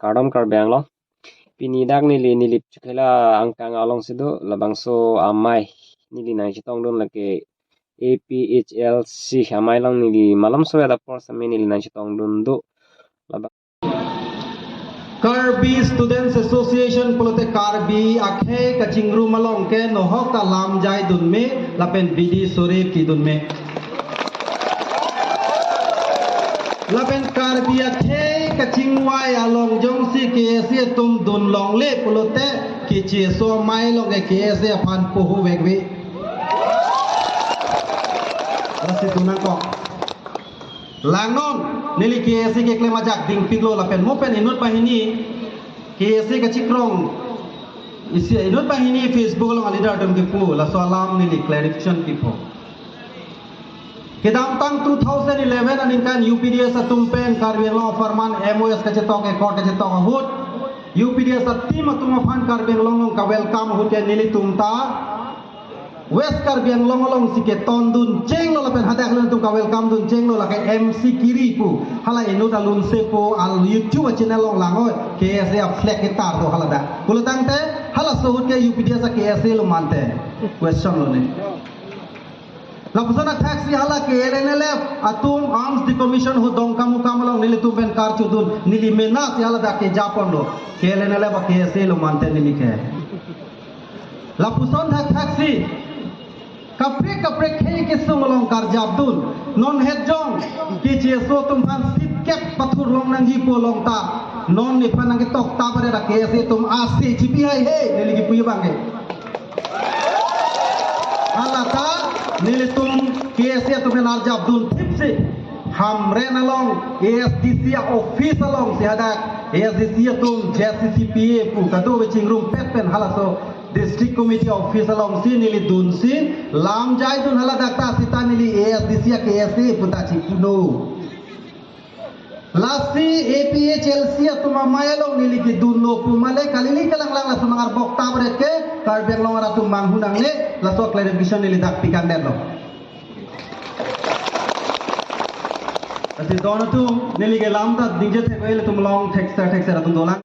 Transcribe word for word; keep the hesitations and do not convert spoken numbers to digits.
Kardom Karbi Anglong. Pini dak neli Nilip Chukela angkang alongsi do, labangso amei neli nangchetongdun lake A P H L C amei along neli malomso ya apor sitame neli nangchetongdun do. Labang Karbi Students Association pulote Karbi akhei kachingrum along ke nohok ta lam jaidun me lapen bidi sore pidun me. Lapen Karbi akhei kachingvai along jongsi K S A atum dun longle pulote kecheso amei along ke K S A aphan poho vekve. Lasi dun nangkok. Langnon, neli K S A keklem ajak dingpiklo lapen mo pen inut banghini K S A kachikrong isi inut banghini Facebook along aleader atum kipu, laso alam neli clarification kipu. Kedamtang two thousand eleven aningkan U P D S atum pen Karbi Anglong apharman M O S kachetok, accord kachetok ahut, U P D S a-team atum aphan Karbi Anglong along ka-welcome ahut ke nelitum ta West Karbi Anglong alongsi ketondun chenglo lapen hadak ilitum ka-welcome dun chenglo, lake M C Kiri pu, hala inut alun sepo al YouTube channel along lang-oi, K S A flag ketar do hala dak. Pulotangte halaso ahut ke U P D S a K S A lo mante. Question lo ne. Lapuson athaksi hala K L N L F atum arms decommission ahut Dongkamukam along nelitum pen karchudun, neli mena si hala dak kejaponlo. K L N L F a K S A lo mante neli ke. Lapuson thak thaksi kaprek kaprek khei kesung along karjapdun. Non het jong kecheso atum aphan sitkep pathur long nangji pu along ta non nephan nangketok ta bare ra K S A atum ase chipi hai he neli kipu abang ke. Hala ta nelitum K S A atum pen arjapdun thipsi Hamren along A S D C a-office alongsi hadak A S D C atum J C C P A pu kadokave chingrumpet pen halaso District Committee office alongsi neli dunsi lam jaidun hala dak ta sita neli A S D C a K S A pu ta chipulo. Lasi A P H L C atum amei along neli kedunlo pu male kali ili kalang lang laso nang arbok ta bret ke Karbi Anglong arat atum manghu nangne, laso clarification neli dak pikang detlo. Lasi don atum neli ke lam ta dingje thek ilitum along thekser thekser atum dolang.